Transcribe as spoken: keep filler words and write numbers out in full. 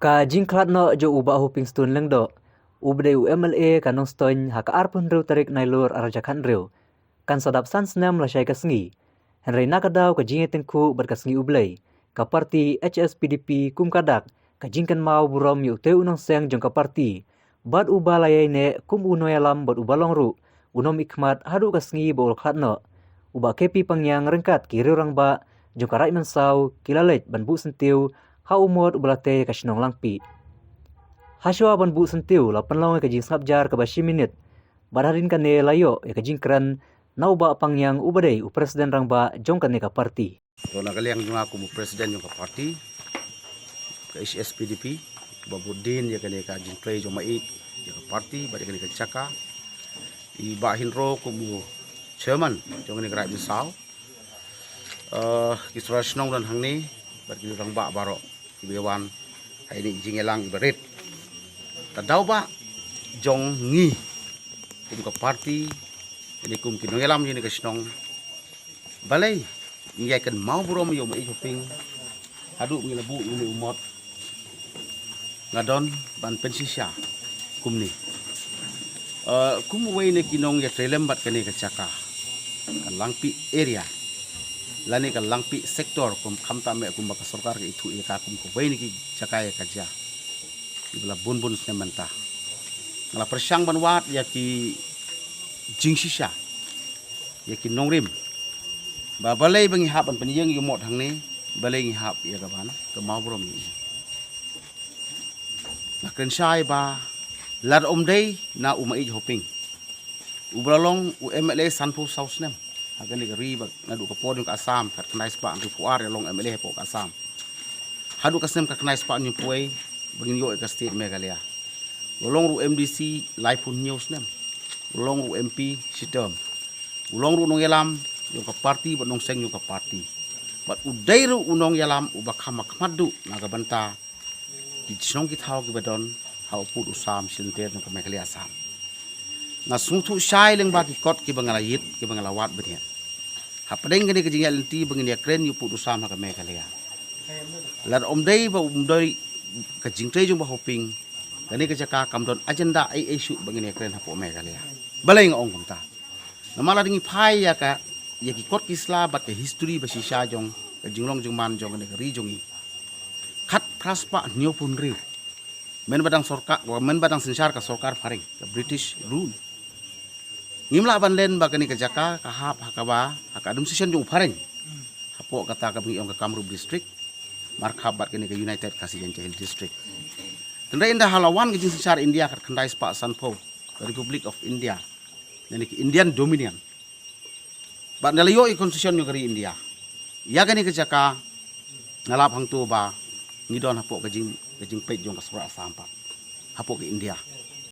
Ka jingkhlad noh jong u Bah Hopingstone Lyngdoh, u ba dei u M L A ka Nongstoiñ, ha ka arphew hynriew tarik Nailur arhajar khathynriew, kan sa dap san snem lashai ka sngi. Hynrei na ka daw ka jingïatyngkhuh bad ka sngi U Blei, ka parti H S P D P kum ka dak ka jingkynmaw burom ïa utei u nongseng jong ka parti bad u ba la ïaineh kum u nongïalam bad u ba long ruh u nongmihkhmat haduh ka sngi ba u la khlad noh, u Bah K P Pangiang ryngkat ki riew rangbah jong ka Raid Mynsaw ki la leit ban buh syntiew ha u mot u ba la tei ka shnong Langpih. Hashwa ban buh syntiew la pynlong ïa ka jingsngap jar kaba shi minit, bad hadien kane la ïoh ïa ka jingkren na u Bah Pangiang u ba dei u President Rangbah jong kane ka parti. To, na ka liang jong nga kum u President jong ka parti ka H S P D P, ba bud dien ïa kane ka jingtrei jong ma ïeit ïa ka parti bad ïa kane ka jaka, i Bah Hynro kum u Chairman jong kane ka Raid Mynsaw, eh, ki sura shnong don hangne bad ki rangbah baroh kiba wan ha ine i jingïalang iba rit. Ka daw ba jong ngi kum ka parti, ine kum ki nongïalam ïa kane ka shnong, balei ngi ïa kynmaw burom ïa u ma ïeit Hoping haduh ngi la buh ïa une u mot? Nga don ban pynshisha kumne. Eh, kum uwei na ki nongïatreilang bad kane ka jaka, ka Langpih area lane ka Langpih sector, kum khamtam eh kumba ka sorkar ka ithuh ïa ka kum kawei na ki jaka ïa ka jia, iba la bun bun snem mynta. Nga la pyrshang ban wad ïa ki jingshisha, ïa ki nongrim, ba balei ba ngi hap ban pynïeng ïa u mot hangne, balei ngi hap ïa ka ban kynmaw burom ïa u. Nga kren shai ba lada ym dei na u ma ïeit Hoping, u ba la long u M L A sanphew saw snem ha kane ka ri, ba naduh ka por jong ka Assam khatkhyndai spah hynriewphew ar ïa long M L A hapoh ka Assam, haduh ka snem khatkhyndai spah hynñiewphew wei ba ngin ïoh ïa ka state Meghalaya. U long ruh M D C laiphew hynñiew snem, u long ruh M P shi term, u long ruh nongïalam jong ka parti bad nongseng jong ka parti, bad u dei ruh u nongïalam uba kham khmat duh na ka bynta ki shnong ki thaw kiba don ha u pud u sam shilynter jong ka Meghalaya Assam. Nga sngewthuh shai lyngba ki kot kiba nga la ïit, kiba nga la wad bniah hapdeng kane ka jingïaid lynti ba ngin ïakren ïa u pud u sam ha ka Meghalaya. Lada ym dei ba ym dei ka jingtrei jong Bah Hoping, kane ka jaka kam don agenda ei ei shuh ba ngin ïakren hapoh Meghalaya. Balei nga ong kumta? Namar lada ngi phai ïa ka, ïa ki kot ki sla bad ka history ba shisha jong ka jinglong jingman jong kane ka ri jong ngi, khatphra spah hynñiewphew hynriew, mynba dang sorkar, mynba dang synshar ka sorkar phareng, ka British rule, ngim lah ban len ba kane ka jaka ka hap ha kaba, ha ka administration jong u phareng, hapoh kata kaba ngi ong ka Kamrup District, markhap bad kane ka United Khasi Jaintia Hills District. Hynrei ynda ha la wan ka jingsynshar India khatkhyndai spah sanphew, ka Republic of India, lane ka Indian Dominion, bad ynda la ïoh ïa ka constitution jong ka ri India, ïa kane ka jaka nga lap hangto ba ngi don hapoh ka jing, ka jingpeit jong ka sorkar Assam pat hapoh ka India.